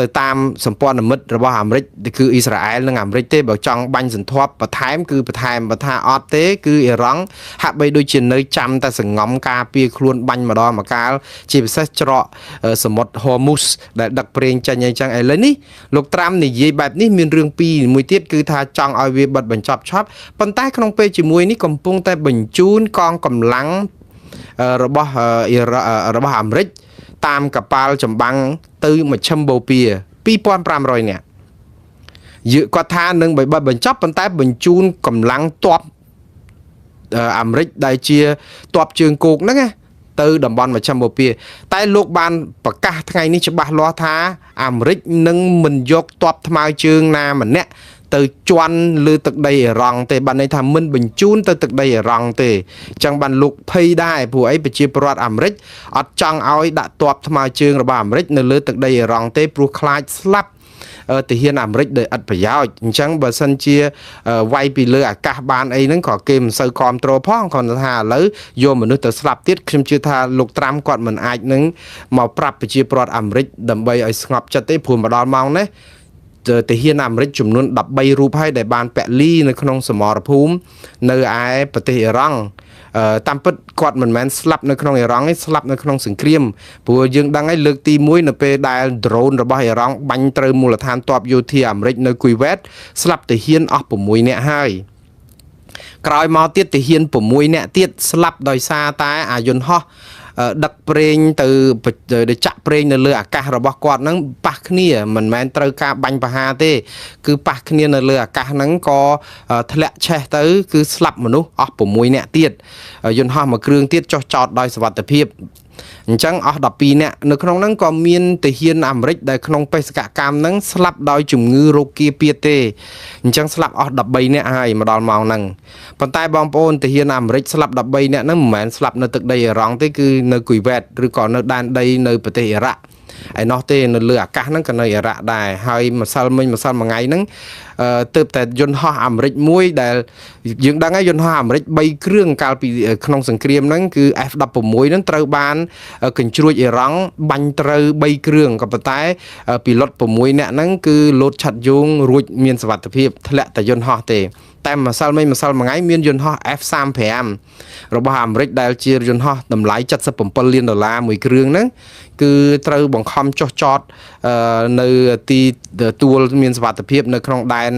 ទៅតាមសម្ព័ន្ធមិត្តរបស់អាមេរិកគឺអ៊ីស្រាអែលនិងអាមេរិកទេបើចង់បាញ់សន្ធាប់បន្ថែមគឺបន្ថែមបើថាអត់ទេគឺអ៊ីរ៉ង់ហាក់បីដូចជានៅចាំតែសង្ងំការពារខ្លួនបាញ់ម្ដងម្កាលជាពិសេសច្រកសមុទ្រហូមូសដែលដឹកប្រេងចេញអីចឹងឥឡូវនេះលោកត្រាំនិយាយបែបនេះមានរឿងពីរមួយទៀតគឺថាចង់ឲ្យវាបិទបញ្ចប់ឆាប់ប៉ុន្តែក្នុងពេលជាមួយនេះកំពុងតែបញ្ជូនកងកម្លាំងរបស់របស់អាមេរិកតាមកប៉ាល់ចម្បាំងទៅមជ្ឈិមបូព៌ា2500នាក់យឺគាត់ថានឹងបិទបញ្ចប់ប៉ុន្តែបញ្ជូនកម្លាំងទ័ពអាមេរិកដែលជាទ័ពជើងគោកហ្នឹងណាទៅតំបន់មជ្ឈិមបូព៌ាតែលោកបានប្រកាសថ្ងៃនេះច្បាស់លាស់ថាអាមេរិកនឹងមិនយកទ័ពថ្មើរជើងណាម្នាក់ទៅជន់លើទឹកដីអ៊ីរ៉ង់ទេបានន័យថាមិនបញ្ជូនទៅទឹកដីអ៊ីរ៉ង់ទេអញ្ចឹងបានលោកភ័យដែរព្រោះអីប្រជាពលរដ្ឋអាមេរិកអត់ចង់ឲ្យដាក់ទ័ពថ្មើរជើងរបស់អាមេរិកនៅលើទឹកដីអ៊ីរ៉ង់ទេព្រោះខ្លាចស្លាប់ទាហានអាមេរិកដោយឥតប្រយោជន៍អញ្ចឹងបើសិនជាវាយពីលើអាកាសបានអីហ្នឹងក៏គេមិនសូវគ្រប់គ្រងផងគ្រាន់តែថាឥឡូវយកមនុស្សទៅស្លាប់ទៀតខ្ញុំជឿថាលោកត្រាំគាត់មិនអាចនឹងមកប្រាប់ប្រជាពលរដ្ឋអាមេរិកដើម្បីឲ្យស្ងប់ចិត្តទេព្រោះមកដល់ម៉ោងនេះទាហានអាមេរិកចំនួន13រូបហើយដែលបានពលីនៅក្នុងសមរភូមិនៅឯប្រទេសអ៊ីរ៉ង់តាមពិតគាត់មិនមែនស្លាប់នៅក្នុងអ៊ីរ៉ង់ទេស្លាប់នៅក្នុងសង្គ្រាមព្រោះយើងដឹងហើយលើកទី1នៅពេលដែល drone របស់អ៊ីរ៉ង់បាញ់ត្រូវមូលដ្ឋានទ័ពយោធាអាមេរិកនៅគូវេតស្លាប់ទាហានអស់6នាក់ហើយក្រោយមកទៀតទាហាន6នាក់ទៀតស្លាប់ដោយសារតែអាយន្តហោះដឹកប្រេងទៅចាក់ប្រេងនៅលើអាកាសរបស់គាត់ហ្នឹងប៉ះគ្នាមិនមែនត្រូវការបាញ់ប្រហារទេ គឺប៉ះគ្នានៅលើអាកាសហ្នឹងក៏ធ្លាក់ឆេះទៅគឺស្លាប់មនុស្សអស់6នាក់ទៀតយន្តហោះមួយគ្រឿងទៀតចុះចតដោយសុវត្ថិភាពអញ្ចឹងអស់12នាក់នៅក្នុងហ្នឹងក៏មានទាហានអាមេរិកដែលក្នុងបេសកកម្មហ្នឹងស្លាប់ដោយជំងឺរោគាពាធទេអញ្ចឹងស្លាប់អស់13នាក់ហើយមកដល់ម៉ោងហ្នឹងប៉ុន្តែបងប្អូនទាហានអាមេរិកស្លាប់13នាក់ហ្នឹងមិនមែនស្លាប់នៅទឹកដីអ៊ីរ៉ង់ទេគឺនៅគូវេតឬក៏នៅដែនដីនៅប្រទេសអ៊ីរ៉ាក់ឯណោះទេនៅលើអាកាសហ្នឹងក៏នៅអ៊ីរ៉ាក់ដែរហើយម្សិលមិញម្សិលមួយថ្ងៃហ្នឹងទើបតែយន្តហោះអាមេរិកមួយដែលយើងដឹងហើយយន្តហោះអាមេរិក3គ្រឿងកាលពីក្នុងសង្គ្រាមហ្នឹងគឺ F16 ហ្នឹងត្រូវបានកញ្ជ្រួចអ៊ីរ៉ង់បាញ់ត្រូវ3គ្រឿងក៏ប៉ុន្តែពីឡុត6នាក់ហ្នឹងគឺលោតឆាត់យងរួចមានសុវត្ថិភាពធ្លាក់តែយន្តហោះទេតែម្សិលមិញម្សិលមួយថ្ងៃមានយន្តហោះ F35 របស់អាមេរិកដែលជាយន្តហោះតម្លៃ77លានដុល្លារមួយគ្រឿងហ្នឹងគឺត្រូវបង្ខំចុះចតនៅទីទួលមានសុវត្ថិភាពនៅក្នុងដែន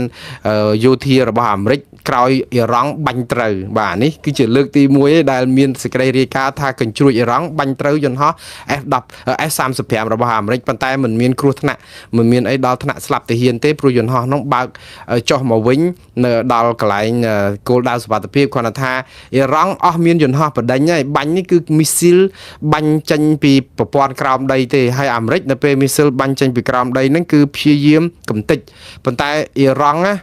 យោធារបស់អាមេរិកក្រោយអ៊ីរ៉ង់បាញ់ត្រូវបាទនេះគឺជាលើកទី1ដែលមានសេចក្តីរាយការណ៍ថាកញ្ជ្រួចអ៊ីរ៉ង់បាញ់ត្រូវយន្តហោះ F10 F35 របស់អាមេរិកប៉ុន្តែมันមានគ្រោះថ្នាក់មិនមានអីដល់ថ្នាក់ស្លាប់ទាហានទេព្រោះយន្តហោះនោះបើកចុះមកវិញនៅដល់កន្លែងគោលដៅសុវត្ថិភាពគ្រាន់តែថាអ៊ីរ៉ង់អស់មានយន្តហោះបដិញហើយបាញ់នេះគឺមីស៊ីលបាញ់ចេញពីប្រព័ន្ធក្រោមដីទេហើយអាមេរិកនៅពេលមីស៊ីលបាញ់ចេញពីក្រោមដីហ្នឹងគឺព្យាយាមកំទេចប៉ុន្តែអ៊ីរ៉ង់ណា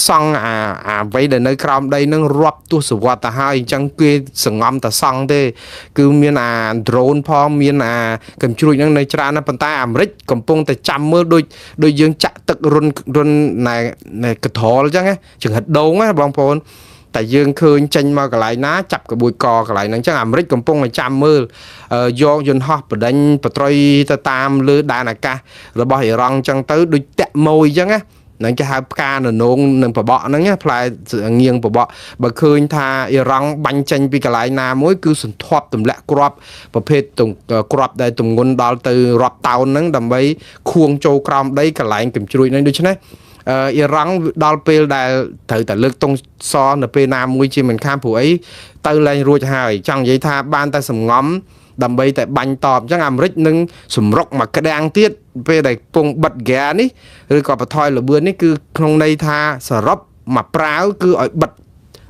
សង់អាអាអ្វីដែលនៅក្រោមដីនឹងរាប់ទសវត្សទៅហើយអញ្ចឹងគេសងំតែសង់ទេ គឺមានអា drone ផងមានអាកំជ្រួចហ្នឹងនៅច្រើនណាស់ប៉ុន្តែអាមេរិកកំពុងតែចាំមើលដូចដូចយើងចាក់ទឹករុនរុនណែណែកត្រលអញ្ចឹងណាចង្ហិតដូងណាបងប្អូនតែយើងឃើញចេញមកកន្លែងណាចាប់ក្បួយកកន្លែងហ្នឹងអញ្ចឹងអាមេរិកកំពុងតែចាំមើលយកយន្តហោះបដិញបត្រុយទៅតាមលើដែនអាកាសរបស់អ៊ីរ៉ង់អញ្ចឹងទៅដូចតាក់ម៉ួយអញ្ចឹងណានឹងគេហៅផ្កាននងនឹងបបកហ្នឹងណាផ្លែងៀងបបកបើឃើញថាអ៊ីរ៉ង់បាញ់ចេញពីកន្លែងណាមួយគឺសន្ធាប់ទម្លាក់គ្រាប់ប្រភេទគ្រាប់ដែលទម្ងន់ដល់ទៅរាប់តោនហ្នឹងដើម្បីខួងចូលក្រោមដីកន្លែងកំជ្រួចហ្នឹងដូច្នេះអ៊ីរ៉ង់ដល់ពេលដែលត្រូវតែលើកតុងសនៅពេលណាមួយជាមិនខានព្រោះអីទៅលែងរួចហើយចង់និយាយថាបានតែសំងំដើម្បីតែបាញ់តបអញ្ចឹងអាមេរិកនឹងសម្រុកមកក្តាំងទៀតពេលដែលពងបិទហ្គានេះឬក៏បន្ថយល្បឿននេះគឺក្នុងន័យថាសរុបមកប្រាវគឺឲ្យបិទ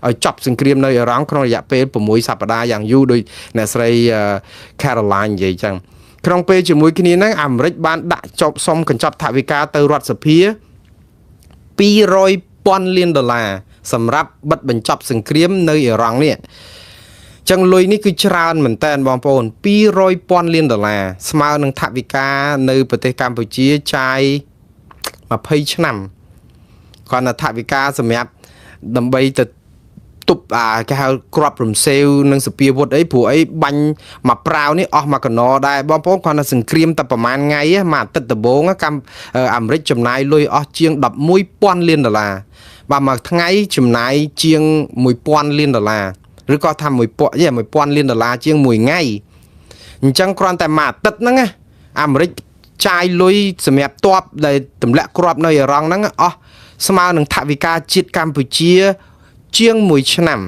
ឲ្យចប់សង្គ្រាមនៅអ៊ីរ៉ង់ក្នុងរយៈពេល6សប្តាហ៍យ៉ាងយូរដោយអ្នកស្រី Caroline និយាយចឹងក្នុងពេលជាមួយគ្នាហ្នឹងអាមេរិកបានដាក់ចប់សុំកញ្ចប់ថវិកាទៅរដ្ឋសភា200ពាន់លានដុល្លារសម្រាប់បិទបញ្ចប់សង្គ្រាមនៅអ៊ីរ៉ង់នេះចឹងលុយនេះគឺច្រើនមែនតើបងប្អូន200ពាន់លានដុល្លារស្មើនឹងថវិកានៅប្រទេសកម្ពុជាចាយ20ឆ្នាំគ្រាន់តែថវិកាសម្រាប់ដើម្បីទៅ ទប់អាគេហៅក្របរំសេវនិងសពាវុធអីព្រោះអីបាញ់មកប្រាវនេះអស់មកកណោដែរបងប្អូនគ្រាន់តែសង្គ្រាមតែប្រហែលថ្ងៃមួយអាទិត្យដំបូងកម្អាមេរិកចំណាយលុយអស់ជាង11,000លានដុល្លារបាទមួយថ្ងៃចំណាយជាង1000លានដុល្លារឬក៏ថា1000យេ1000លានដុល្លារជាងមួយថ្ងៃអញ្ចឹងគ្រាន់តែមួយអាទិត្យហ្នឹងណាអាមេរិកចាយលុយសម្រាប់តបដែលទម្លាក់គ្រាប់នៅអ៊ីរ៉ង់ហ្នឹងអស់ស្មើនឹងថវិកាជាតិកម្ពុជាជាង1ឆ្នាំ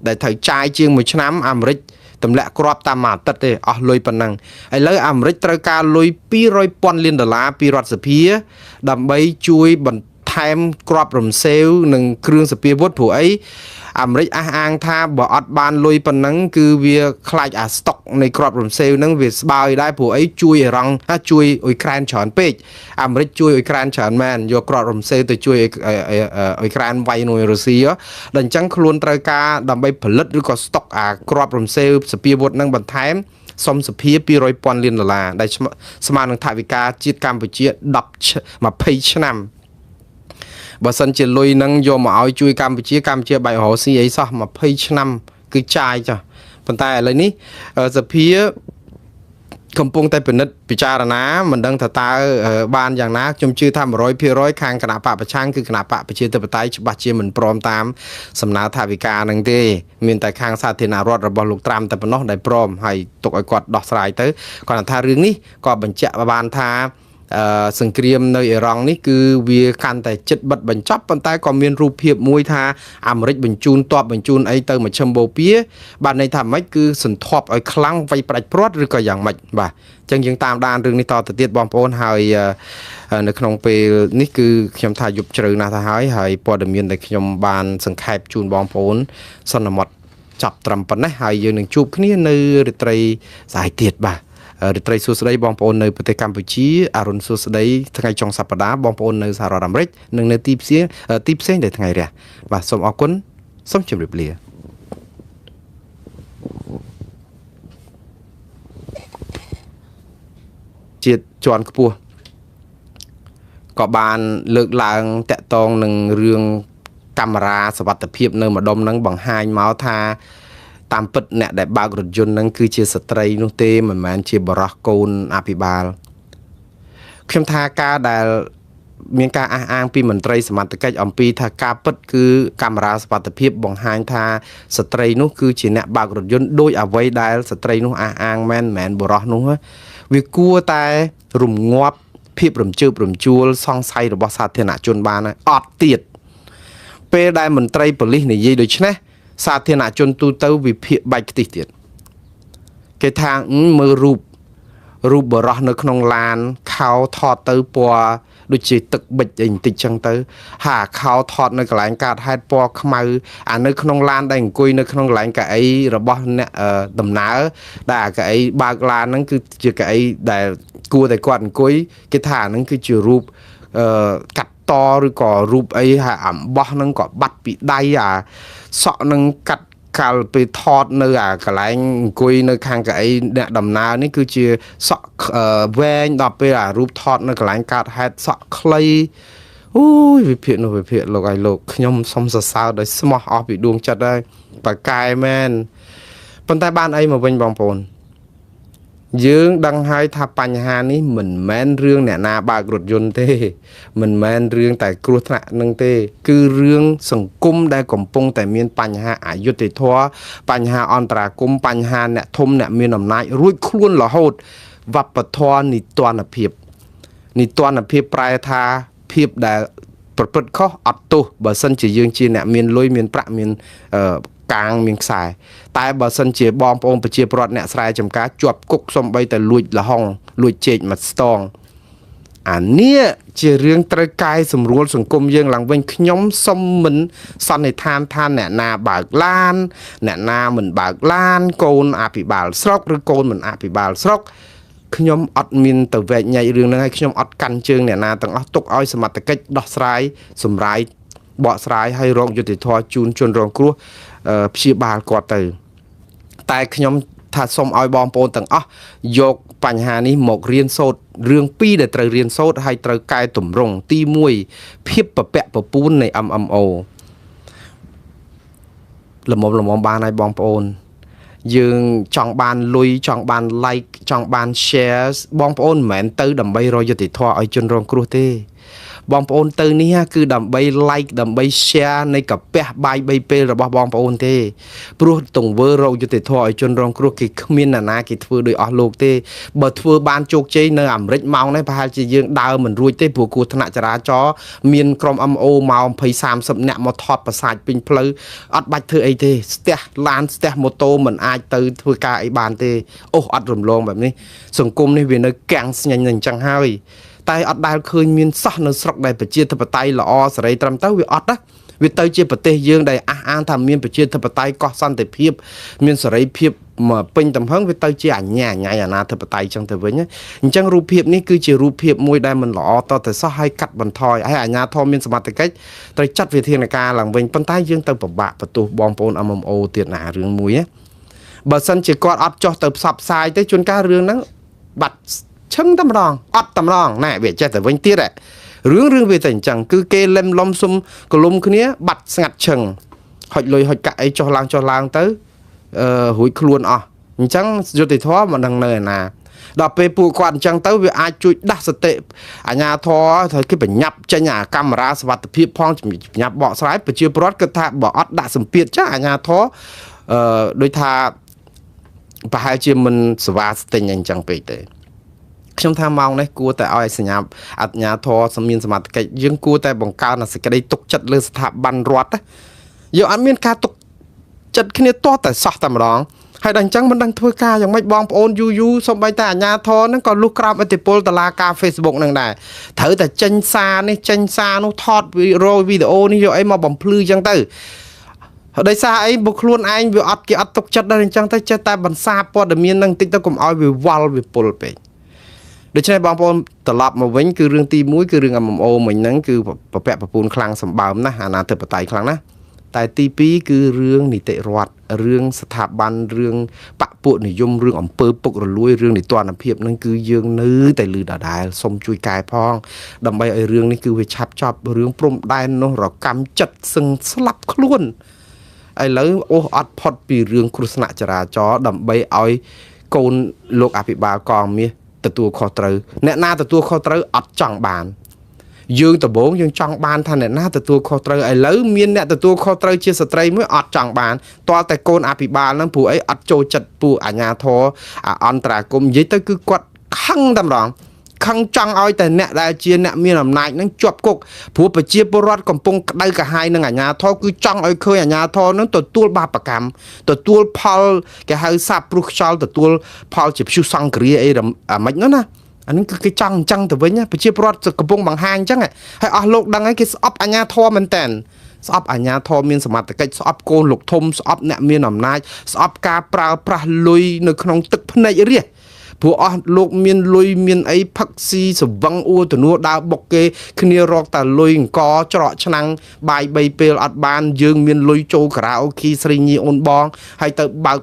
ដែលត្រូវចាយជាង1ឆ្នាំអាមេរិកទម្លាក់គ្រាប់តាមមួយអាទិត្យទេអស់លុយប៉ុណ្ណឹងឥឡូវអាមេរិកត្រូវការលុយ200ពាន់លានដុល្លារពីរដ្ឋសភាដើម្បីជួយបន្ថែមគ្រាប់រំសេវនិងគ្រឿងសព្វាវុធព្រោះអីអាមេរិកអះអាងថាបើអត់បានលុយប៉ុណ្ណឹងគឺវាខ្លាចអាស្តុកនៃគ្រាប់រំសេវហ្នឹងវាស្បើយដែរព្រោះអីជួយអ៊ីរ៉ង់ជួយអ៊ុយក្រែនច្រើនពេកអាមេរិកជួយអ៊ុយក្រែនច្រើនមែនយកគ្រាប់រំសេវទៅជួយអ៊ុយក្រែនវាយនឹងរុស្ស៊ីដល់អញ្ចឹងខ្លួនត្រូវការដើម្បីផលិតឬក៏ស្តុកអាគ្រាប់រំសេវសព្វាវុធហ្នឹងបន្ថែមសុំសភា200ពាន់លានដុល្លារដែលស្មើនឹងថវិកាជាតិកម្ពុជា10 20ឆ្នាំបើសិនជាលុយនឹងយកមកឲ្យជួយកម្ពុជាកម្ពុជាបាច់រកស៊ីអីសោះ20ឆ្នាំគឺចាយចុះប៉ុន្តែឥឡូវនេះសភាកំពុងតែពិនិត្យពិចារណាមិនដឹងថាតើបានយ៉ាងណាខ្ញុំជឿថា100%ខាងគណៈបកប្រឆាំងគឺគណៈបកប្រជាធិបតេយ្យច្បាស់ជាមិនព្រមតាមសំណើថវិកានឹងទេមានតែខាងសាធារណរដ្ឋរបស់លោកត្រាំតែប៉ុណ្ណោះដែលព្រមហើយទុកឲ្យគាត់ដោះស្រាយទៅគាត់ថារឿងនេះក៏បញ្ជាក់បានថាសង្គ្រាមនៅអ៊ីរ៉ង់នេះគឺវាកាន់តែជិតបិទបញ្ចប់ប៉ុន្តែក៏មានរូបភាពមួយថាអាមេរិកបញ្ជូនទ័ពបញ្ជូនអីទៅមជ្ឈិមបូព៌ាបាទន័យថាម៉េចគឺសន្ធាប់ឲ្យខ្លាំងវាយផ្ដាច់ព្រាត់ឬក៏យ៉ាងម៉េចបាទអញ្ចឹងយើងតាមដានរឿងនេះតទៅទៀតបងប្អូនហើយនៅក្នុងពេលនេះគឺខ្ញុំថាយប់ជ្រៅណាស់ទៅហើយហើយព័ត៌មានដែលខ្ញុំបានសង្ខេបជូនបងប្អូនសន្មត់ចាប់ត្រឹមប៉ុណ្ណេះហើយយើងនឹងជួបគ្នានៅរាត្រីស្អែកទៀតបាទរាត្រីសួស្តីបងប្អូននៅប្រទេសកម្ពុជាអរុណសួស្តីថ្ងៃចុងសប្តាហ៍បងប្អូននៅសហរដ្ឋអាមេរិកនិងនៅទីផ្សេងដែលថ្ងៃរះបាទសូមអរគុណសូមជម្រាបលាជាតិជាន់ខ្ពស់ក៏បានលើកឡើងតាក់ទងនឹងរឿងកាមេរ៉ាសវត្ថិភាពនៅម្ដុំនឹងបង្ហាញមកថាតាមពិតអ្នកដែលបើករថយន្តនឹងគឺជាស្ត្រីនោះទេមិនមែនជាបរិះកូនអភិបាលខ្ញុំថាការដែលមានការអះអាងពីមន្ត្រីសមត្ថកិច្ចអំពីថាការពិតគឺកាមេរ៉ាសុវត្ថិភាពបង្ហាញថាស្ត្រីនោះគឺជាអ្នកបើករថយន្តដោយអ្វីដែលស្ត្រីនោះអះអាងមែនមិនមែនបរិះនោះវាគួរតែរំងាប់ភាពរំជើបរំជួលសង្ស័យរបស់សាធារណជនបានហើយអត់ទៀតពេលដែលមន្ត្រីប៉ូលីសនិយាយដូច្នេះសាធារណជនទូទៅវិភាគបាច់ខ្ទិះទៀតគេថាមើលរូបបរោះនៅក្នុងឡានខោថតទៅពណ៌ដូចជាទឹកប៊ិចអីបន្តិចចឹងទៅហាខោថតនៅកន្លែងកើតហេតុពណ៌ខ្មៅអានៅក្នុងឡានដែលអង្គុយនៅក្នុងកន្លែងកៅអីរបស់អ្នកដំណើរដែលអាកៅអីបើកឡានហ្នឹងគឺជាកៅអីដែលគួរតែគាត់អង្គុយគេថាអាហ្នឹងគឺជារូបកាត់តឬក៏រូបអីហើយអំបោះហ្នឹងក៏បាត់ពីដៃអាសក់ហ្នឹងកាត់កាលពេលថតនៅអាកន្លែងអង្គុយនៅខាងកៅអីអ្នកដំណើរនេះគឺជាសក់វែងដល់ពេលអារូបថតនៅកន្លែងកើតហេតុសក់ខ្លីអូយវិភាគនោះវិភាគលោកឲ្យលោកខ្ញុំសុំសរសើរដោយស្មោះអស់ពីដួងចិត្តហើយប៉ាកែមែនប៉ុន្តែបានអីមកវិញបងប្អូនយើងដឹងហើយថាបញ្ហានេះមិនមែនរឿងអ្នកណាបើករថយន្តទេមិនមែនរឿងតែគ្រោះថ្នាក់នឹងទេគឺរឿងសង្គមដែលកំពុងតែមានបញ្ហាអយុត្តិធម៌បញ្ហាអន្តរាគមន៍បញ្ហាអ្នកធំអ្នកមានអំណាចរួចខ្លួនរហូតវប្បធម៌និទានភាពនិទានភាពប្រែថាភាពដែលប្រព្រឹត្តខុសអត់ទោសបើសិនជាយើងជាអ្នកមានលុយមានប្រាក់មានកាងមានខ្សែតែបើសិនជាបងប្អូនប្រជាពលរដ្ឋអ្នកស្រែចម្ការជាប់គុកសំបីតែលួចលហុងលួចចេកមួយស្តងអានេះជារឿងត្រូវកែសម្រួលសង្គមយើងឡើងវិញខ្ញុំសុំមិនសន្និដ្ឋានថាអ្នកណាបើកឡានអ្នកណាមិនបើកឡានកូនអភិបាលស្រុកឬកូនមិនអភិបាលស្រុកខ្ញុំអត់មានទៅវែកញែករឿងហ្នឹងហើយខ្ញុំអត់កាន់ជើងអ្នកណាទាំងអស់ទុកឲ្យសមត្ថកិច្ចដោះស្រាយសម្រាយបកស្រាយឲ្យរងយុត្តិធម៌ជូនជនរងគ្រោះព្យាបាលគាត់ទៅតែខ្ញុំថាសូមឲ្យបងប្អូនទាំងអស់យកបញ្ហានេះមករៀនសូត្ររឿងពីរដែលត្រូវរៀនសូត្រហើយត្រូវកែតម្រង់ទី1ភាពពពាក់ពពូននៃ MMO ល្មមល្មមបានហើយបងប្អូនយើងចង់បានលុយចង់បាន like ចង់បាន share បងប្អូនមិនមែនទៅដើម្បីរកយុត្តិធម៌ឲ្យជនរងគ្រោះទេបងប្អូនទៅនេះគឺដើម្បី like ដើម្បី share នៃកាពះបាយ3ពេលរបស់បងប្អូនទេព្រោះទង្វើរកយុត្តិធម៌ឲ្យជនរងគ្រោះគេគ្មានអ្នកណាគេធ្វើដោយអស់លោកទេបើធ្វើបានជោគជ័យនៅអាមេរិកម៉ោងនេះប្រហែលជាយើងដើរមិនរួចទេព្រោះគ្រោះថ្នាក់ចរាចរណ៍មានក្រុម MO មក20 30នាក់មកថតប្រសាចពេញផ្លូវអត់បាច់ធ្វើអីទេស្ទះឡានស្ទះម៉ូតូមិនអាចទៅធ្វើការអីបានទេអូសអត់រំលងបែបនេះសង្គមនេះវានៅកាំងស្ញែងនឹងអញ្ចឹងហើយតែអត់ដែលឃើញមានសោះនៅស្រុកដែលប្រជាធិបតេយ្យល្អសេរីត្រឹមត្រូវវាអត់ណាវាទៅជាប្រទេសយើងដែលអះអាងថាមានប្រជាធិបតេយ្យកោះសន្តិភាពមានសេរីភាពមកពេញទំហឹងវាទៅជាអញ្ញាញ៉ៃអាណាធិបតេយ្យចឹងទៅវិញអញ្ចឹងរូបភាពនេះគឺជារូបភាពមួយដែលមិនល្អតតែសោះឲ្យកាត់បន្ថយហើយអាជ្ញាធរមានសមត្ថកិច្ចត្រូវចាត់វិធានការឡើងវិញប៉ុន្តែយើងទៅពិបាកបន្ទោសបងប្អូន MMO ទៀតណារឿងមួយណាបើសិនជាគាត់អត់ចោះទៅផ្សព្វផ្សាយទេជួនកាលរឿងហ្នឹងបាត់ឈឹងតែម្ដងអត់តែម្ដងណែវាចេះតែវិញទៀតរឿងវាតែអញ្ចឹងគឺគេលឹមលំសុំកលុំគ្នាបាត់ស្ងាត់ឈឹងហុចលុយហុចកាក់អីចុះឡើងចុះឡើងទៅអឺរួចខ្លួនអស់អញ្ចឹងយុត្តិធម៌មិនដឹងនៅឯណាដល់ពេលពួកគាត់អញ្ចឹងទៅវាអាចជួយដាស់សតិអាជ្ញាធរត្រូវគេបញ្ញាប់ចេញអាកាមេរ៉ាសវត្ថិភាពផងបញ្ញាប់បកស្រាយប្រជាពលរដ្ឋគិតថាបើអត់ដាក់សម្ពាធចាអាជ្ញាធរអឺដូចថាប្រហែលជាមិនសវ៉ាស្ទិញអញ្ចឹងពេកទេខ្ញុំថាម៉ោងនេះគួរតែឲ្យសញ្ញាអញ្ញាធរមានសមត្ថកិច្ចយើងគួរតែបង្កើនសេចក្តីទុកចិត្តលើស្ថាប័នរដ្ឋយើងអត់មានការទុកចិត្តគ្នាទាស់តែសោះតែម្ដងហើយដល់អញ្ចឹងមិនដឹងធ្វើការយ៉ាងម៉េចបងប្អូនយូរយូរសំបីតែអាញាធរហ្នឹងក៏លុះក្រោមឥទ្ធិពលតឡាការ Facebook ហ្នឹងដែរត្រូវតែចេញសារនេះចេញសារនោះថតរយវីដេអូនេះយកអីមកបំភ្លឺអញ្ចឹងទៅដោយសារអីបើខ្លួនឯងវាអត់គេអត់ទុកចិត្តដល់អញ្ចឹងទៅចេះតែបន្សាបព័ត៌មានហ្នឹងបន្តិចទៅកុំឲ្យវាវល់វាពុលពេកដូច្នេះបងប្អូនត្រឡប់មកវិញគឺរឿងទី1គឺរឿង MMO មិញហ្នឹងគឺប្រពាក់ប្រពូនខ្លាំងសម្បើមណាស់អាណាធិបតេយ្យខ្លាំងណាស់តែទី2គឺរឿងនីតិរដ្ឋរឿងស្ថាប័នរឿងបពពួកនិយមរឿងអំពើពុករលួយរឿងនីតិរដ្ឋភាពហ្នឹងគឺយើងនៅតែលឺដដែលសូមជួយកែផងដើម្បីឲ្យរឿងនេះគឺវាឆាប់ចប់រឿងព្រំដែននោះរកម្មចិត្តសឹងស្លាប់ខ្លួនឥឡូវអូសអត់ផុតពីរឿងគ្រោះថ្នាក់ចរាចរណ៍ដើម្បីឲ្យកូនលោកអភិបាលកងមាសទទួលខុសត្រូវអ្នកណាទទួលខុសត្រូវអត់ចង់បានយើងដំបូងយើងចង់បានថាអ្នកណាទទួលខុសត្រូវឥឡូវមានអ្នកទទួលខុសត្រូវជាស្ត្រីមួយអត់ចង់បានទាល់តែកូនអភិបាលហ្នឹងព្រោះអីអត់ចូលចិត្តពួកអាជ្ញាធរអន្តរាគមនិយាយទៅគឺគាត់ខឹងតែម្ដងខឹងចង់ឲ្យតែអ្នកដែលជាអ្នកមានអំណាចនឹងជាប់គុកព្រោះប្រជាពលរដ្ឋកំពុងក្តៅក្រហាយនឹងអាជ្ញាធរគឺចង់ឲ្យឃើញអាជ្ញាធរនឹងទទួលបាបកម្មទទួលផលគេហៅសាបព្រោះខ្យល់ទទួលផលជាព្យុះសង្គ្រាអីអាម៉េចនោះណាអានេះគឺគេចង់អញ្ចឹងទៅវិញប្រជាពលរដ្ឋកំពុងបង្ហាញអញ្ចឹងហើយអស់លោកដឹងហើយគេស្អប់អាជ្ញាធរមែនតើស្អប់អាជ្ញាធរមានសមត្ថកិច្ចស្អប់កូនលោកធំស្អប់អ្នកមានអំណាចស្អប់ការប្រើប្រាស់លុយនៅក្នុងទឹកភ្នែករាជព្រោះអស់លោកមានលុយមានអីផឹកស៊ីសវឹងអួទនួដើរបុកគេគ្នារកតែលុយអង្គច្រកឆ្នាំងបាយ3ពេលអត់បានយើងមានលុយចូលការ៉ាអូខេស្រីញីអូនបងហើយទៅបើក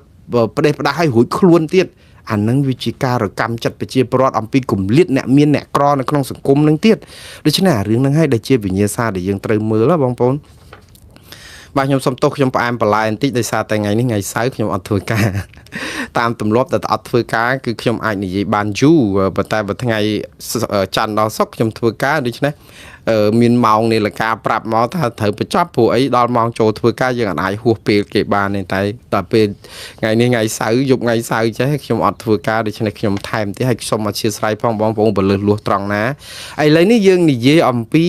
ប្រទេសផ្ដាស់ឲ្យរួចខ្លួនទៀតអានឹងវាជាការរកម្មចិត្តប្រជាពលរដ្ឋអំពីគម្លាតអ្នកមានអ្នកក្រនៅក្នុងសង្គមនឹងទៀតដូច្នេះអារឿងហ្នឹងហើយដែលជាវិញ្ញាសាដែលយើងត្រូវមើលបងប្អូនបាទខ្ញុំសុំទោសខ្ញុំផ្អែមបន្លែបន្តិចដោយសារតែថ្ងៃនេះថ្ងៃសៅរ៍ខ្ញុំអត់ធ្វើការតាមទម្លាប់តែអត់ធ្វើការគឺខ្ញុំអាចនិយាយបានយូរប៉ុន្តែបើថ្ងៃច័ន្ទដល់សុក្រខ្ញុំធ្វើការដូច្នេះមានម៉ោងនាឡិកាប្រាប់មកថាត្រូវបញ្ចប់ព្រោះអីដល់ម៉ោងចូលធ្វើការយើងអាចហួសពេលគេបានទេតែដល់ពេលថ្ងៃនេះថ្ងៃសៅរ៍យប់ថ្ងៃសៅរ៍ចេះខ្ញុំអត់ធ្វើការដូច្នេះខ្ញុំថែមទៀតហើយសូមអធ្យាស្រ័យផងបងប្អូនបើលឹះលួសត្រង់ណាឥឡូវនេះយើងនិយាយអំពី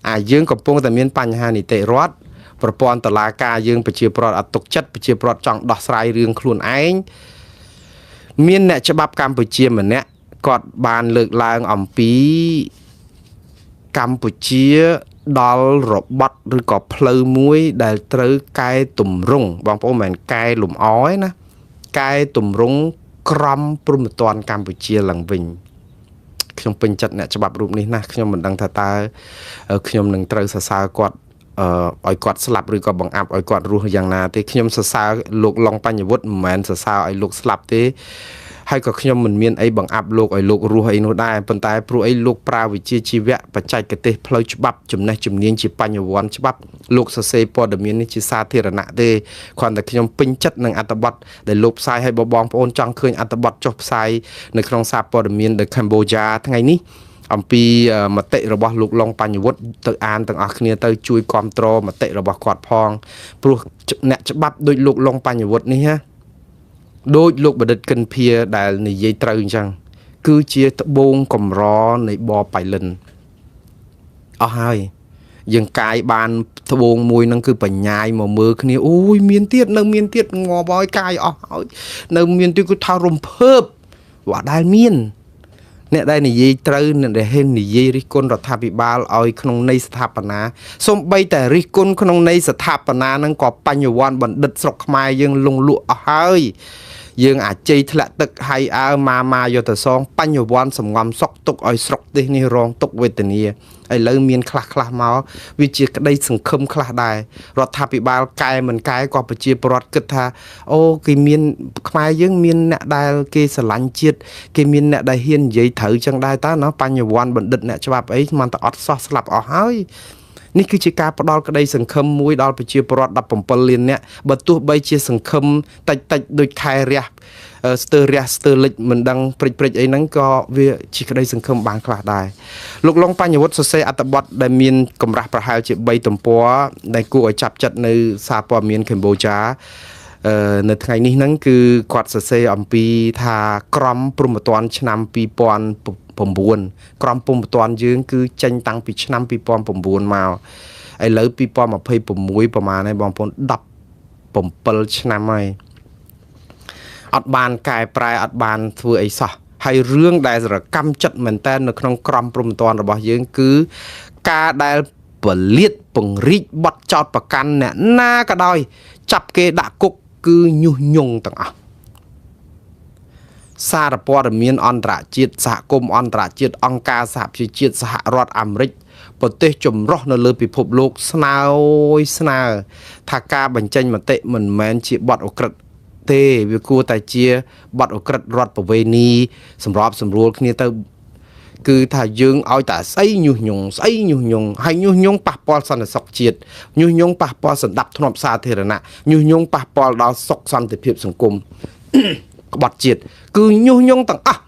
អាយើងកំពុងតែមានបញ្ហានីតិរដ្ឋប្រព័ន្ធតុលាការយើងប្រជាពលរដ្ឋអត់ទុកចិត្តប្រជាពលរដ្ឋចង់ដោះស្រាយរឿងខ្លួនឯងមានអ្នកច្បាប់កម្ពុជាម្នាក់គាត់បានលើកឡើងអំពីកម្ពុជាដល់របត់ឬក៏ផ្លូវមួយដែលត្រូវកែតម្រង់បងប្អូនមិនមែនកែលម្អទេណាកែតម្រង់ក្រមព្រហ្មទណ្ឌកម្ពុជាឡើងវិញខ្ញុំពេញចិត្តអ្នកច្បាប់រូបនេះណាស់ខ្ញុំមិនដឹងថាតើខ្ញុំនឹងត្រូវសរសើរគាត់ឲ្យគាត់ស្លាប់ឬក៏បង្អាប់ឲ្យគាត់រស់យ៉ាងណាទេខ្ញុំសរសើរលោកឡុងបញ្ញវុឌ្ឍមិនមែនសរសើរឲ្យលោកស្លាប់ទេ ហើយក៏ខ្ញុំមិនមានអីបង្អាប់លោកឲ្យលោករស់អីនោះដែរប៉ុន្តែព្រោះអីលោកប្រើវិជ្ជាជីវៈបច្ចេកទេសផ្លូវច្បាប់ចំណេះជំនាញជាបញ្ញវន្តច្បាប់លោកសរសេរព័ត៌មាននេះជាសាធារណៈទេគ្រាន់តែខ្ញុំពេញចិត្តនឹងអត្ថបទដែលលោកផ្សាយឲ្យបងប្អូនចង់ឃើញអត្ថបទចុះផ្សាយនៅក្នុងសារព័ត៌មាន The Cambodia ថ្ងៃនេះអំពីមតិរបស់លោកឡុងបញ្ញវុធទៅអានទាំងអស់គ្នាទៅជួយគ្រប់គ្រងមតិរបស់គាត់ផងព្រោះអ្នកច្បាប់ដូចលោកឡុងបញ្ញវុធនេះណាដូចលោកបណ្ឌិតកិនភាដែលនិយាយត្រូវអញ្ចឹងគឺជាត្បូងកម្រនៃបបៃលិនអស់ហើយយើងកាយបានត្បូងមួយហ្នឹងគឺបញ្ញាយមកមើលគ្នាអូយមានទៀតនៅមានទៀតងាប់ហើយកាយអស់ហើយនៅមានទៀតគឺថារំភើបវាអត់ដែលមានអ្នកដែលនិយាយត្រូវអ្នកដែលហ៊ាននិយាយរិះគន់រដ្ឋាភិបាលឲ្យក្នុងន័យស្ថាបនាសូម្បីតែរិះគន់ក្នុងន័យស្ថាបនាហ្នឹងក៏បញ្ញវន្តបណ្ឌិតស្រុកខ្មែរយើងលងលក់អស់ហើយយើងអាជ័យធ្លាក់ទឹកហៃអើម៉ាម៉ាយកទៅសងបញ្ញវន្តសំងំសុកទុកឲ្យស្រុកទេសនេះរងទុកវេទនាឥឡូវមានខ្លះខ្លះមកវាជាក្តីសង្ឃឹមខ្លះដែររដ្ឋាភិបាលកែមិនកែក៏ប្រជាពលរដ្ឋគិតថាអូគេមានខ្មែរយើងមានអ្នកដែលគេស្រឡាញ់ជាតិគេមានអ្នកដែលហ៊ាននិយាយត្រូវចឹងដែរតើណោះបញ្ញវន្តបណ្ឌិតអ្នកច្បាប់អីមិនតែអត់សោះស្លាប់អស់ហើយនេះគឺជាការផ្ដល់ក្តីសង្ឃឹមមួយដល់ប្រជាពលរដ្ឋ17លាននាក់បើទោះបីជាសង្ឃឹមតិចតិចដូចខែរះស្ទើរះស្ទើរលិចមិនដឹងព្រិចព្រិចអីហ្នឹងក៏វាជាក្តីសង្ឃឹមបានខ្លះដែរលោកឡុងបញ្ញវុធសរសេរអត្ថបទដែលមានកម្រាស់ប្រហែលជា3ទំព័រដែលគួរឲ្យចាប់ចិត្តនៅសារព័ត៌មានកម្ពុជានៅថ្ងៃនេះហ្នឹងគឺគាត់សរសេរអំពីថាក្រមព្រហ្មទណ្ឌឆ្នាំ2009ក្រមព្រហ្មទណ្ឌយើងគឺចេញតាំងពីឆ្នាំ2009មកឥឡូវ2026ប្រហែលហើយបងប្អូន17ឆ្នាំហើយអត់បានកែប្រែអត់បានធ្វើអីសោះហើយរឿងដែលសកម្មចិត្តមែនតើនៅក្នុងក្រមព្រហ្មទណ្ឌរបស់យើងគឺការដែលពលាតពង្រីកបត់ចោតប្រកាន់អ្នកណាក៏ដោយចាប់គេដាក់គុកគឺញុះញង់ទាំងអស់សារព័ត៌មានអន្តរជាតិសហគមន៍អន្តរជាតិអង្គការសហប្រជាជាតិសហរដ្ឋអាមេរិកប្រទេសចម្រុះនៅលើពិភពលោកស្នើស្នើថាការបញ្ចេញមតិមិនមែនជាបទឧក្រិដ្ឋទេវាគួរតែជាបទឧក្រិដ្ឋរដ្ឋប្រវេណីសម្របសម្រួលគ្នាទៅគឺថាយើងឲ្យតែស្អីញុះញង់ស្អីញុះញង់ហើយញុះញង់ប៉ះពាល់សន្តិសុខជាតិញុះញង់ប៉ះពាល់សន្តិភាពសាធារណៈញុះញង់ប៉ះពាល់ដល់សុខសន្តិភាពសង្គមក្បត់ជាតិគឺញុះញង់ទាំងអស់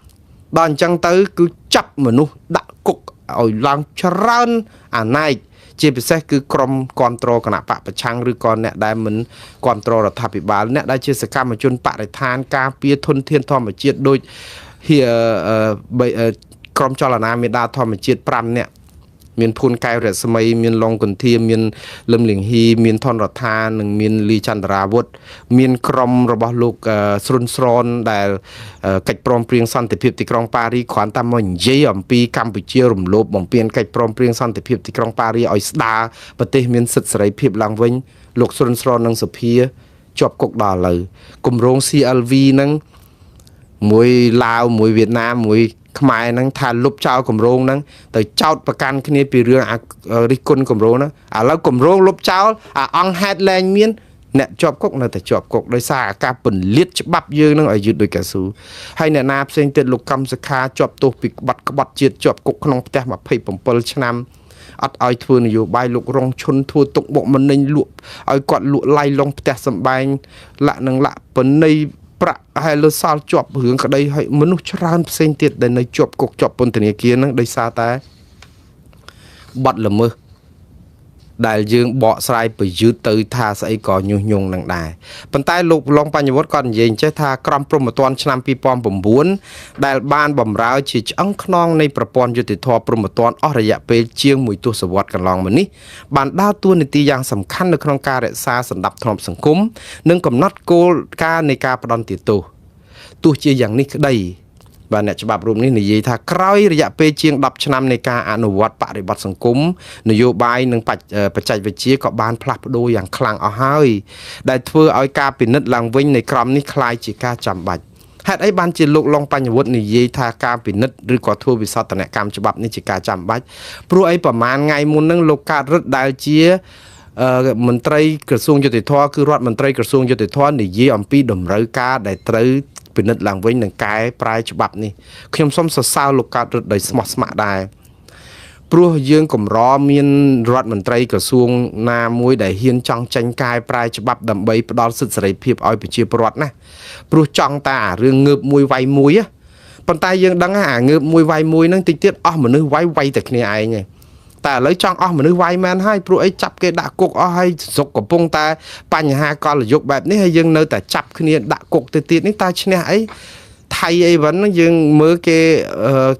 ដល់អញ្ចឹងទៅគឺចាប់មនុស្សដាក់គុកឲ្យឡើងច្រើនអាណែកជាពិសេសគឺក្រុមគ្រប់គ្រងគណៈបកប្រឆាំងឬក៏អ្នកដែលមិនគ្រប់គ្រងរដ្ឋាភិបាលអ្នកដែលជាសកម្មជនបរិស្ថានការពារធនធានធម្មជាតិដូចក្រុមចលនាមេដាធម្មជាតិ5នាក់មានភួនកែវរស្មីមានឡុងគន្ធាមានលឹមលៀងហ៊ីមានថនរដ្ឋានិងមានលីចន្ទរាវុធមានក្រុមរបស់លោកស្រុនស្រនដែលកិច្ចព្រមព្រៀងសន្តិភាពទីក្រុងប៉ារីគ្រាន់តែមកនិយាយអំពីកម្ពុជារំលោភបំពានកិច្ចព្រមព្រៀងសន្តិភាពទីក្រុងប៉ារីឲ្យស្ដារប្រទេសមានសិទ្ធិសេរីភាពឡើងវិញលោកស្រុនស្រននិងសុភាជាប់គុកដល់ឥឡូវគម្រោង CLV ហ្នឹងមួយឡាវមួយវៀតណាមមួយខ្មែរហ្នឹងថាលុបចោលគម្រោងហ្នឹងទៅចោតប្រកាន់គ្នាពីរឿងរិះគន់គម្រោងហ្នឹងឥឡូវគម្រោងលុបចោលអាអង្គហេតុលែងមានអ្នកជាប់គុកនៅតែជាប់គុកដោយសារអាការពន្លាតច្បាប់យើងហ្នឹងឲ្យយឺតដូចកៅស៊ូហើយអ្នកណាផ្សេងទៀតលោកកឹមសុខាជាប់ទោសពីក្បត់ជាតិជាប់គុកក្នុងផ្ទះ27ឆ្នាំអត់ឲ្យធ្វើនយោបាយលោករងឈុនធ្វើទុកបុកម្នេញលក់ឲ្យគាត់លក់ឡៃឡុងផ្ទះសំបែងលាក់នឹងលាក់បណៃប្រាក់ហើយលើសល់ជាប់រឿងក្តីហើយមនុស្សច្រើនផ្សេងទៀតដែលនៅជាប់គុកជាប់ពន្ធនាគារហ្នឹងដោយសារតែបទល្មើសដែលយើងបកស្រាយប្រយុទ្ធទៅថាស្អីក៏ញុះញង់នឹងដែរប៉ុន្តែលោកឡុងបញ្ញវុធគាត់និយាយចេះថាក្រមព្រហ្មទណ្ឌឆ្នាំ2009ដែលបានបំរើជាឆ្អឹងខ្នងនៃប្រព័ន្ធយុត្តិធម៌ព្រហ្មទណ្ឌអស់រយៈពេលជាងមួយទសវត្សរ៍កន្លងមកនេះបានដើរតួនាទីយ៉ាងសំខាន់នៅក្នុងការរក្សាសណ្ដាប់ធ្នាប់សង្គមនិងកំណត់គោលការណ៍នៃការផ្ដន្ទាទោសទោះជាយ៉ាងនេះក្តីបាទអ្នកច្បាប់រូបនេះនិយាយថាក្រោយរយៈពេលជាង10ឆ្នាំនៃការអនុវត្តបរិបទសង្គមនយោបាយនិងបច្ចេកវិទ្យាក៏បានផ្លាស់ប្ដូរយ៉ាងខ្លាំងអស់ហើយដែលធ្វើឲ្យការពិនិត្យឡើងវិញនៃក្រមនេះក្លាយជាការចាំបាច់ហេតុអីបានជាលោកឡុងបញ្ញវុធនិយាយថាការពិនិត្យឬក៏ធ្វើវិសោធនកម្មច្បាប់នេះជាការចាំបាច់ព្រោះអីប្រហែលថ្ងៃមុនហ្នឹងលោកកើតរិទ្ធដែលជាមន្ត្រីក្រសួងយុតិធធម៌គឺរដ្ឋមន្ត្រីក្រសួងយុតិធធម៌និយាយអំពីតម្រូវការដែលត្រូវ ពិនិត្យឡើងវិញនិងកែប្រែច្បាប់នេះខ្ញុំសូមសរសើរលោកកើតរិទ្ធដោយស្មោះស្ម័គ្រដែរព្រោះយើងកម្រមានរដ្ឋមន្ត្រីក្រសួងណាមួយដែលហ៊ានចង់ចេញកែប្រែច្បាប់ដើម្បីផ្ដល់សិទ្ធិសេរីភាពឲ្យប្រជាពលរដ្ឋណាព្រោះចង់តែអារឿងងើបមួយវាយមួយប៉ុន្តែយើងដឹងអាងើបមួយវាយមួយហ្នឹងតិចទៀតអស់មនុស្សវាយវាយតែគ្នាឯងឯងតែឥឡូវចង់អស់មនុស្សវាយមែនហើយព្រោះអីចាប់គេដាក់គុកអស់ហើយស្រុកកំពុងតែបញ្ហាកលយុគបែបនេះហើយយើងនៅតែចាប់គ្នាដាក់គុកទៅទៀតនេះតើឈ្នះអីថៃអីវិញយើងមើលគេ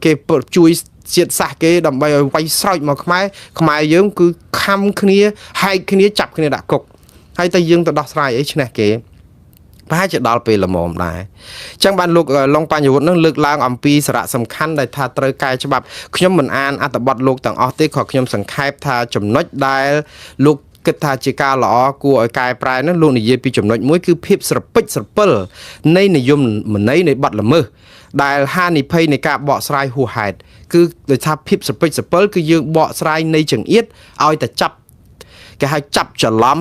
គេជួយជាតិសាសន៍គេដើម្បីឲ្យវាយស្រោចមកខ្មែរខ្មែរយើងគឺខំគ្នាហែកគ្នាចាប់គ្នាដាក់គុកហើយតែយើងទៅដោះស្រាយអីឈ្នះគេប្រហែលជាដល់ពេលល្មមដែរអញ្ចឹងបានលោកឡុងបញ្ញវុឌ្ឍនឹងលើកឡើងអំពីសារៈសំខាន់ដែលថាត្រូវកែច្បាប់ខ្ញុំមិនអានអត្ថបទលោកទាំងអស់ទេក៏ខ្ញុំសង្ខេបថាចំណុចដែលលោកគិតថាជាការល្អគួរឲ្យកែប្រែនោះលោកនិយាយពីចំណុចមួយគឺភាពស្រពេចស្រពិលនៃនិយមន័យនៃបទល្មើសដែលហានិភ័យនៃការបកស្រាយហួសហេតុគឺដោយថាភាពស្រពេចស្រពិលគឺយើងបកស្រាយនៃចង្អៀតឲ្យតែចាប់គេហៅចាប់ច្រឡំ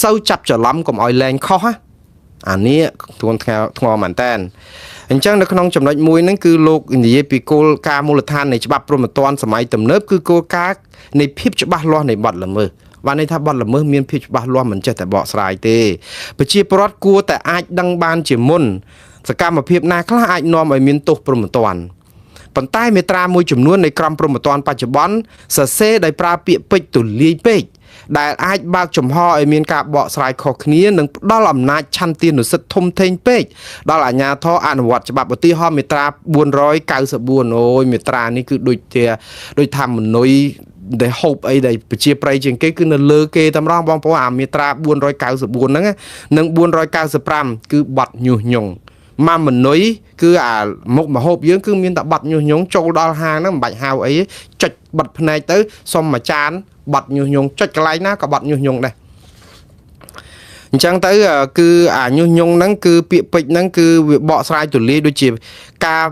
សូវចាប់ច្រឡំកុំឲ្យលែងខុសណាអានេះធ្ងន់ធ្ងរមែនតើអញ្ចឹងនៅក្នុងចំណុចមួយហ្នឹងគឺលោកនិយាយពីគោលការណ៍មូលដ្ឋាននៃច្បាប់ព្រហ្មទណ្ឌសម័យទំនើបគឺគោលការណ៍នៃភាពច្បាស់លាស់នៃបទល្មើសបានន័យថាបទល្មើសមានភាពច្បាស់លាស់មិនចេះតែបកស្រាយទេប្រជាពលរដ្ឋគួរតែអាចដឹងបានជាមុនសកម្មភាពណាខ្លះអាចនាំឲ្យមានទោសព្រហ្មទណ្ឌប៉ុន្តែមាត្រាមួយចំនួននៃក្រមព្រហ្មទណ្ឌបច្ចុប្បន្នសរសេរដោយប្រើពាក្យពេចន៍ទូលាយពេកដែលអាចបើកចំហឲ្យមានការបកស្រាយខុសគ្នានិងផ្ដល់អំណាចឆន្ទានុសិទ្ធិធំធេងពេកដល់អាជ្ញាធរអនុវត្តច្បាប់ឧទាហរណ៍មាត្រា494អូយមាត្រានេះគឺដូចថាមនុយដែលហូបអីដែលប្រជាប្រិយជាងគេគឺនៅលើគេតែម្ដងបងប្អូនអាមាត្រា494ហ្នឹងនិង495គឺបទញុះញង់ម៉ាមនុយគឺអាមុខមហូបយើងគឺមានតែបាត់ញុះញង់ចូលដល់ហាងហ្នឹងមិនបាច់ហៅអីចុចបិទភ្នែកទៅសុំមួយចានបាត់ញុះញង់ចុចកន្លែងណាក៏បាត់ញុះញង់ដែរអញ្ចឹងទៅគឺអាញុះញង់ហ្នឹងគឺពាក្យពេចន៍ហ្នឹងគឺវាបកស្រាយទូលាយដូចជាការ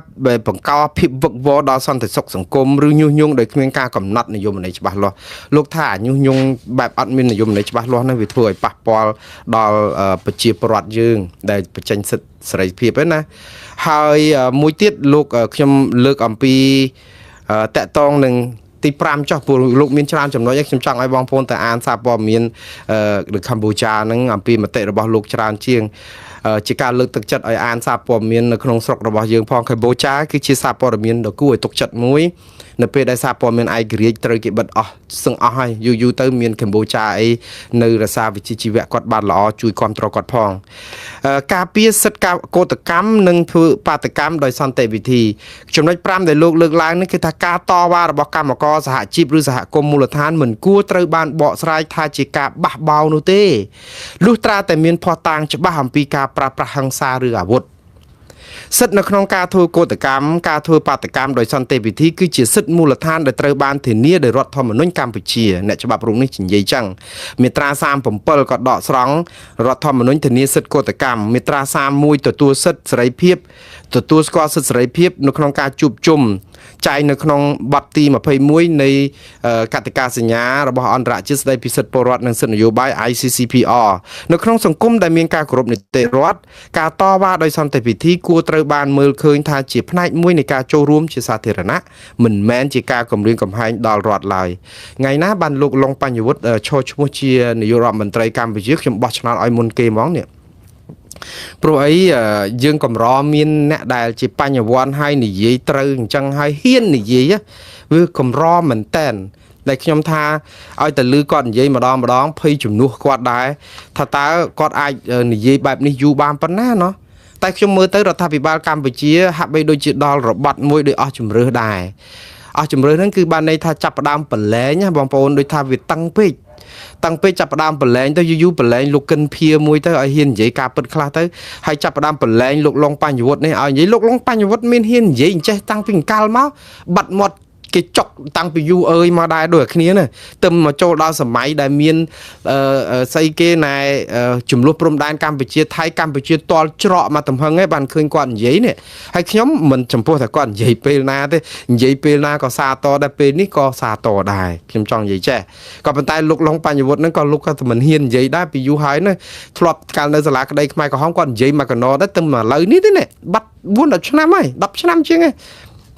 បង្កភាពវឹកវរដល់សន្តិសុខសង្គមឬញុះញង់ដោយគ្មានការកំណត់និយមន័យច្បាស់លាស់លោកថាអាញុះញង់បែបអត់មាននិយមន័យច្បាស់លាស់ហ្នឹងវាធ្វើឲ្យប៉ះពាល់ដល់ប្រជាពលរដ្ឋយើងដែលបញ្ចេញសិទ្ធិសេរីភាពហ្នឹងណាហើយមួយទៀតលោកខ្ញុំលើកអំពីតកតងនឹងទី5ចុះព្រោះលោកមានច្រើនចំណុចខ្ញុំចង់ឲ្យបងប្អូនទៅអានសារព័ត៌មាននៅកម្ពុជាហ្នឹងអំពីមតិរបស់លោកច្រើនជាងជាការលើកទឹកចិត្តឲ្យអានសារព័ត៌មាននៅក្នុងស្រុករបស់យើងផងកម្ពុជាគឺជាសារព័ត៌មានដ៏គួរឲ្យទុកចិត្តមួយនៅពេលដែលសារព័ត៌មានឯករាជ្យត្រូវគេបិទអស់សឹងអស់ហើយយូរយូរទៅមានកម្ពុជាអីនៅរក្សាវិជ្ជាជីវៈគាត់បានល្អជួយគ្រប់គ្រងគាត់ផងការពារសិទ្ធិកោតកម្មនិងធ្វើបាតកម្មដោយសន្តិវិធីចំណុច5ដែលលោកលើកឡើងនេះគឺថាការតវ៉ារបស់កម្មករសហជីពឬសហគមន៍មូលដ្ឋានមិនគួរត្រូវបានបកស្រាយថាជាការបះបោរនោះទេលុះត្រាតែមានភស្តុតាងច្បាស់អំពីការប្រើប្រាស់ហិង្សាឬអាវុធសិទ្ធិនៅក្នុងការធ្វើកោតកម្មការធ្វើបាតកម្មដោយសន្តិវិធីគឺជាសិទ្ធិមូលដ្ឋានដែលត្រូវបានធានាដោយរដ្ឋធម្មនុញ្ញកម្ពុជាអ្នកច្បាប់រូបនេះនិយាយចឹងមាត្រា37ក៏ដកស្រង់រដ្ឋធម្មនុញ្ញធានាសិទ្ធិកោតកម្មមាត្រា31ទទួលសិទ្ធិសេរីភាពទទួលស្គាល់សិទ្ធិសេរីភាពនៅក្នុងការជួបជុំចែងនៅក្នុងបទទី21នៃកតិកាសញ្ញារបស់អន្តរជាតិស្តីពីសិទ្ធិពលរដ្ឋនិងសិទ្ធិនយោបាយ ICCPR នៅក្នុងសង្គមដែលមានការគោរពនីតិរដ្ឋការតវ៉ាដោយសន្តិវិធីគួរត្រូវបានមើលឃើញថាជាផ្នែកមួយនៃការចូលរួមជាសាធារណៈមិនមែនជាការគំរាមកំហែងដល់រដ្ឋឡើយថ្ងៃណាបានលោកឡុងបញ្ញវុឌ្ឍឈរឈ្មោះជានាយករដ្ឋមន្ត្រីកម្ពុជាខ្ញុំបោះឆ្នោតឲ្យមុនគេហ្មងនេះព្រោះអីយើងកម្រមានអ្នកដែលជាបញ្ញវន្តហើយនិយាយត្រូវអញ្ចឹងហើយហ៊ាននិយាយវាកម្រមែនតែនដែលខ្ញុំថាឲ្យតែលឺគាត់និយាយម្ដងម្ដងភ័យជំនួសគាត់ដែរថាតើគាត់អាចនិយាយបែបនេះយូរបានប៉ុណ្ណាណោះតែខ្ញុំមើលទៅរដ្ឋាភិបាលកម្ពុជាហាក់បីដូចជាដល់របត់មួយដោយអស់ជំរឿសដែរអស់ជំរឿសហ្នឹងគឺបានន័យថាចាប់ផ្ដើមប្រឡែងណាបងប្អូនដូចថាវាតឹងពេកតាំងពេលចាប់ផ្ដើមប្រឡែងទៅយូរយូរប្រឡែងលោកកិនភាមួយទៅឲ្យហ៊ាននិយាយការពិតខ្លះទៅហើយចាប់ផ្ដើមប្រឡែងលោកឡុងបញ្ញវុឌ្ឍនេះឲ្យនិយាយលោកឡុងបញ្ញវុឌ្ឍមានហ៊ាននិយាយអញ្ចេះតាំងពីកាលមកបាត់មាត់ គេចុកតាំងពីយូរអើយមកដែរដូចគ្នាណា ទឹមមកចូលដល់សម័យដែលមានស្អីគេណែ ចំនួនព្រំដែនកម្ពុជាថៃ កម្ពុជាតល់ច្រកមកទំហឹងឯងបានឃើញគាត់និយាយនេះ។ ហើយខ្ញុំមិនចំពោះតែគាត់និយាយពេលណាទេ និយាយពេលណាក៏សាតដែរ ពេលនេះក៏សាតដែរ ខ្ញុំចង់និយាយចេះ ក៏ប៉ុន្តែលោកឡុងបញ្ញវុឌ្ឍហ្នឹងក៏លោកក៏មិនហ៊ាននិយាយដែរពីយូរហើយណា ធ្លាប់កាលនៅសាលាក្តីខ្មែរក្រហមគាត់និយាយមកកណោដែរ ទឹមឥឡូវនេះទេនេះ បាត់4 10ឆ្នាំហើយ 10ឆ្នាំជាងហើយ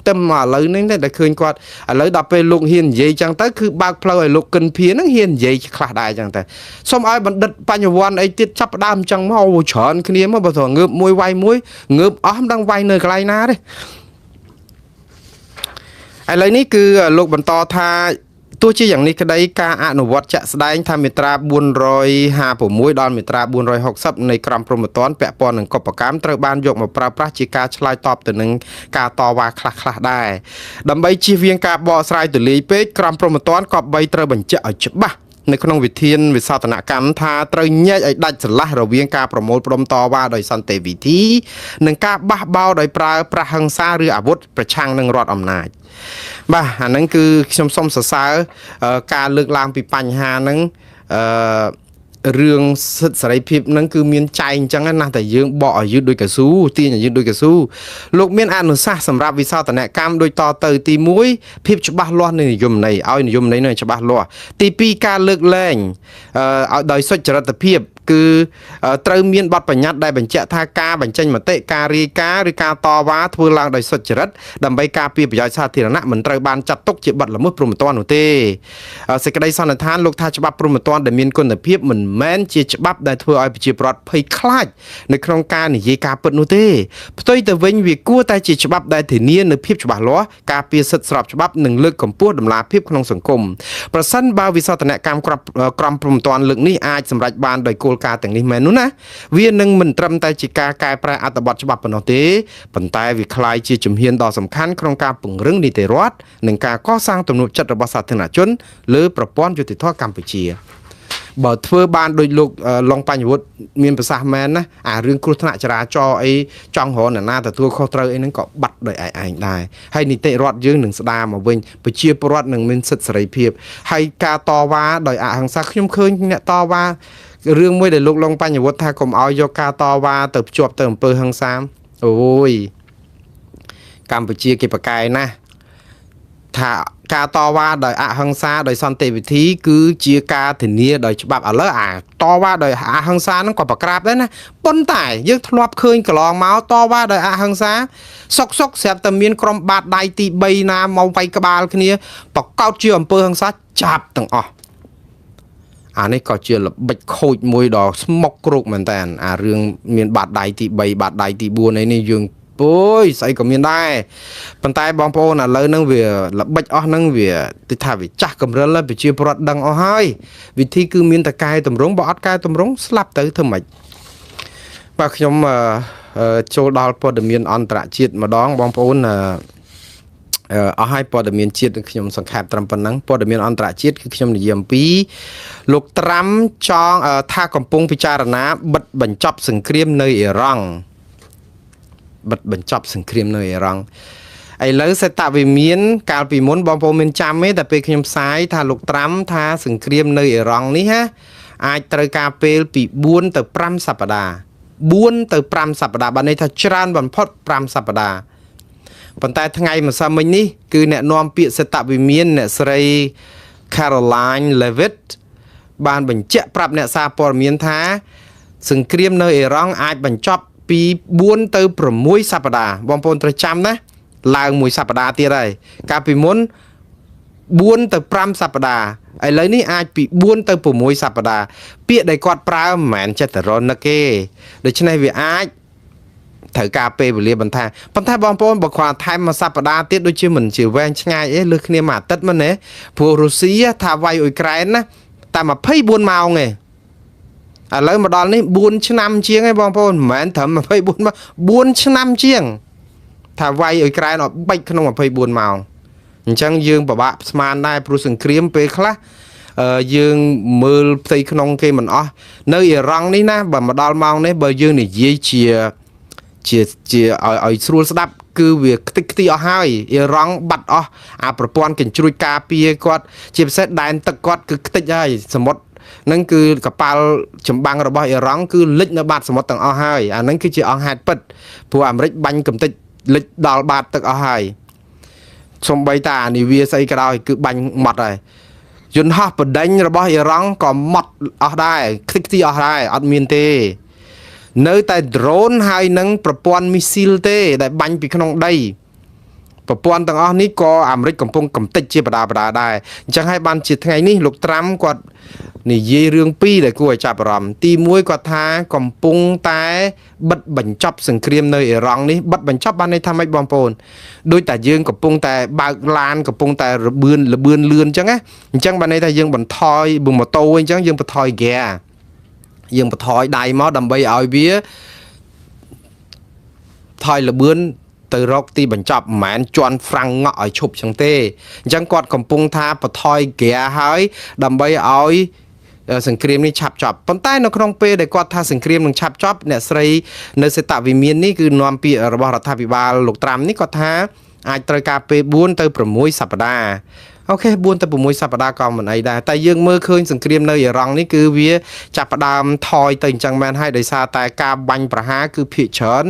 តែមកឥឡូវនេះដែលឃើញគាត់ឥឡូវដល់ពេលលោកហ៊ាននិយាយចឹងទៅ គឺបើកផ្លូវឲ្យលោកកិនភាហ្នឹងហ៊ាននិយាយខ្លះដែរចឹងទៅ សូមឲ្យបណ្ឌិតបញ្ញវន្តអីទៀតចាប់ដើមចឹងមកច្រើនគ្នាមក បើទៅងើបមួយវាយមួយ ងើបអស់មិនដឹងវាយនៅកន្លែងណាទេ។ ឥឡូវនេះគឺលោកបន្តថា ទោះជាយ៉ាងនេះក្តី ការអនុវត្តជាក់ស្ដែងថាមាត្រា456ដល់មាត្រា460នៃក្រមព្រហ្មទណ្ឌពាក់ព័ន្ធនឹងកុបកម្ម ត្រូវបានយកមកប្រើប្រាស់ជាការឆ្លើយតបទៅនឹងការតវ៉ាខ្លះៗដែរ។ ដើម្បីជៀសវាងការបកស្រាយទូលាយពេក ក្រមព្រហ្មទណ្ឌក៏បីត្រូវបញ្ជាក់ឲ្យច្បាស់នៅក្នុងវិធានវិសោធនកម្មថា ត្រូវញែកឲ្យដាច់ស្រឡះរវាងការប្រមូលផ្ដុំតវ៉ាដោយសន្តិវិធី និងការបះបោរដោយប្រើប្រាស់ហិង្សាឬអាវុធប្រឆាំងនឹងរដ្ឋអំណាច។ បាទ អាហ្នឹងគឺខ្ញុំសូមសរសើរការលើកឡើងពីបញ្ហាហ្នឹង អឺរឿងសិទ្ធិសេរីភាពហ្នឹងគឺមានចែងអញ្ចឹងណា តែយើងបកឲ្យយឺតដូចកស៊ូ ទាញឲ្យយឺតដូចកស៊ូ។ លោកមានអនុសាសន៍សម្រាប់វិសោធនកម្មដូចតទៅ ទី1 ភាពច្បាស់លាស់នៃនិយមន័យ ឲ្យនិយមន័យនឹងច្បាស់លាស់ ទី2 ការលើកលែងឲ្យដោយសុចរិតភាព គឺត្រូវមានបទបញ្ញត្តិដែលបញ្ជាក់ថា ការបញ្ចេញមតិ ការរាយការណ៍ ឬការតវ៉ាធ្វើឡើងដោយសុចរិតដើម្បីការពារប្រយោជន៍សាធារណៈ មិនត្រូវបានចាត់ទុកជាបទល្មើសព្រហ្មទណ្ឌនោះទេ។ សេចក្តីសន្និដ្ឋានលោកថា ច្បាប់ព្រហ្មទណ្ឌដែលមានគុណភាពមិនមែនជាច្បាប់ដែលធ្វើឲ្យប្រជាពលរដ្ឋភ័យខ្លាចនៅក្នុងការនិយាយការពិតនោះទេ ផ្ទុយទៅវិញ វាគួរតែជាច្បាប់ដែលធានានូវភាពច្បាស់លាស់ ការពារសិទ្ធិស្របច្បាប់ និងលើកកម្ពស់តម្លាភាពក្នុងសង្គម។ ប្រសិនបើវិសោធនកម្មក្រមព្រហ្មទណ្ឌលើកនេះអាចសម្រេចបានដោយគោលការណ៍ទាំងនេះមែននោះណា វានឹងមិនត្រឹមតែជាការកែប្រែអត្ថបទច្បាប់ប៉ុណ្ណោះទេ ប៉ុន្តែវាក្លាយជាជំហានដ៏សំខាន់ក្នុងការពង្រឹងនីតិរដ្ឋ និងការកសាងទំនុកចិត្តរបស់សាធារណជនលើប្រព័ន្ធយុត្តិធម៌កម្ពុជា។ បើធ្វើបានដោយលោកឡុងបញ្ញវុឌ្ឍមានប្រសាសន៍មែនណា អារឿងគ្រោះថ្នាក់ចរាចរណ៍អីចង់រកអ្នកណាទទួលខុសត្រូវអីហ្នឹងក៏បាត់ដោយឯងដែរ ហើយនីតិរដ្ឋយើងនឹងស្ដារមកវិញ ប្រជាពលរដ្ឋនឹងមានសិទ្ធិសេរីភាព ហើយការតវ៉ាដោយអហិង្សា ខ្ញុំឃើញអ្នកតវ៉ារឿងមួយដែលលោកឡុងបញ្ញវុឌ្ឍថាកុំឲ្យយកការតវ៉ាទៅភ្ជាប់ទៅអំពើហិង្សា អូយកម្ពុជាគេប្រកែណាស់ថាការតវ៉ាដោយអហិង្សាដោយសន្តិវិធី គឺជាការធានាដោយច្បាប់។ ឥឡូវអាតវ៉ាដោយអហិង្សាហ្នឹងក៏ប្រក្រាបដែរណា ប៉ុន្តែយើងធ្លាប់ឃើញកន្លងមកតវ៉ាដោយអហិង្សាសុកសុក ស្រាប់តែមានក្រុមបាតដៃទី3ណាមកវាយក្បាលគ្នាបកោតជាអំពើហិង្សាចាប់ទាំងអស់ អានេះក៏ជាល្បិចខូចមួយដ៏ស្មុកគ្រោកមែនតើ។ អារឿងមានបាតដៃទី3បាតដៃទី4អីនេះយើងពុយស្អីក៏មានដែរ ប៉ុន្តែបងប្អូនឥឡូវហ្នឹងវាល្បិចអស់ហ្នឹង វាទិថាវាចាស់កម្រិលហើយ ប្រជាពលរដ្ឋដឹងអស់ហើយ វិធីគឺមានតែកែតម្រង់ បើអត់កែតម្រង់ស្លាប់ទៅធ្វើម៉េច? បាទ ខ្ញុំចូលដល់ព័ត៌មានអន្តរជាតិម្ដងបងប្អូន អឺអស់ហើយព័ត៌មានជាតិខ្ញុំសង្ខេបត្រឹមប៉ុណ្ណឹង។ ព័ត៌មានអន្តរជាតិគឺខ្ញុំនិយាយអំពីលោកត្រាំចង់ថាកំពុងពិចារណាបិទបញ្ចប់សង្គ្រាមនៅអ៊ីរ៉ង់ បិទបញ្ចប់សង្គ្រាមនៅអ៊ីរ៉ង់ឥឡូវសេតវិមាន កាលពីមុនបងប្អូនមានចាំទេតែពេលខ្ញុំផ្សាយថាលោកត្រាំថាសង្គ្រាមនៅអ៊ីរ៉ង់នេះណាអាចត្រូវការពេលពី4ទៅ5សប្តាហ៍ 4ទៅ5សប្តាហ៍ បានន័យថាច្រើនបំផុត5សប្តាហ៍ ប៉ុន្តែថ្ងៃម្សិលមិញនេះគឺអ្នកនាំពាក្យសេតវិមានអ្នកស្រី Caroline Levitt បានបញ្ជាក់ប្រាប់អ្នកសារព័ត៌មានថា សង្គ្រាមនៅអ៊ីរ៉ង់អាចបញ្ចប់ពី4ទៅ6សប្តាហ៍។ បងប្អូនត្រូវចាំណា ឡើងមួយសប្តាហ៍ទៀតហើយ កាលពីមុន4ទៅ5សប្តាហ៍ ឥឡូវនេះអាចពី4ទៅ6សប្តាហ៍។ ពាក្យដែលគាត់ប្រើមិនមែនចិត្តរនឹកទេ ដូច្នេះវាអាចត្រូវការពេលវេលាបន្ថែម ប៉ុន្តែបងប្អូនបើគ្រាន់ថែមមួយសប្តាហ៍ទៀតដូចជាមិនជាវែងឆ្ងាយអីលើសគ្នាមួយអាទិត្យមិនទេ ព្រោះរុស្ស៊ីថាវាយអ៊ុយក្រែនណាតែ24ម៉ោងទេ ឥឡូវមកដល់នេះ4ឆ្នាំជាងឯងបងប្អូន មិនមែនត្រឹម24ម៉ោង 4ឆ្នាំជាង ថាវាយអ៊ុយក្រែនឲ្យបែកក្នុង24ម៉ោង អញ្ចឹងយើងពិបាកស្មានដែរ ព្រោះសង្គ្រាមពេលខ្លះយើងមើលផ្ទៃក្នុងគេមិនអស់។ នៅអ៊ីរ៉ង់នេះណា បើមកដល់ម៉ោងនេះ បើយើងនិយាយជាជាជាឲ្យឲ្យស្រួលស្ដាប់ គឺវាខ្ទេចខ្ទីអស់ហើយអ៊ីរ៉ង់បាត់អស់អាប្រព័ន្ធកញ្ជ្រួចការពារគាត់ជាពិសេសដែនទឹកគាត់គឺខ្ទេចហើយសមុទ្រហ្នឹងគឺកប៉ាល់ចម្បាំងរបស់អ៊ីរ៉ង់គឺលិចនៅបាតសមុទ្រទាំងអស់ហើយអាហ្នឹងគឺជាអង្គហេតុពិតព្រោះអាមេរិកបាញ់កំទេចលិចដល់បាតទឹកអស់ហើយសំបីតាអានាវាស្អីក៏ដោយគឺបាញ់ម៉ត់ហើយយន្តហោះបដិញរបស់អ៊ីរ៉ង់ក៏ម៉ត់អស់ដែរខ្ទេចខ្ទីអស់ដែរអត់មានទេ នៅតែ drone ហើយនឹងប្រព័ន្ធមីស៊ីលទេ ដែលបាញ់ពីក្នុងដីប្រព័ន្ធទាំងអស់នេះក៏អាមេរិកកំពុងកំទេចជាបដាបដាដែរអញ្ចឹងហើយបានជាថ្ងៃនេះលោកត្រាំគាត់និយាយរឿងពីរដែលគួរឲ្យចាប់អារម្មណ៍ទី1គាត់ថាកំពុងតែបិទបញ្ចប់សង្គ្រាមនៅអ៊ីរ៉ង់នេះបិទបញ្ចប់បានន័យថាម៉េចបងប្អូនដូចតែយើងកំពុងតែបើកឡានកំពុងតែរបឿនលបឿនលឿនអញ្ចឹងណាអញ្ចឹងបានន័យថាយើងបន្ថយម៉ូតូអញ្ចឹងយើងបន្ថយហ្គាយើងបន្ថយដៃមកដើម្បីឲ្យវាថយលបឿនទៅរកទីបញ្ចប់មិនមែនជន់ហ្វ្រាំងងក់ឲ្យឈប់ចឹងទេអញ្ចឹងគាត់កំពុងថាបន្ថយហ្គាហើយដើម្បីឲ្យសង្គ្រាមនេះឆាប់ចប់ប៉ុន្តែនៅក្នុងពេលដែលគាត់ថាសង្គ្រាមនឹងឆាប់ចប់អ្នកស្រីនៅសេតវិមាននេះគឺនាំពាក្យរបស់រដ្ឋាភិបាលលោកត្រាំនេះគាត់ថាអាចត្រូវការពេល4ទៅ6សប្តាហ៍OK 4ទៅ6សប្តាហ៍ក៏មិនអីដែរតែយើងមើលឃើញសង្គ្រាមនៅអ៊ីរ៉ង់នេះគឺវាចាប់ផ្ដើមថយទៅអញ្ចឹងមែនហើយដោយសារតែការបាញ់ប្រហារគឺភាគច្រើន។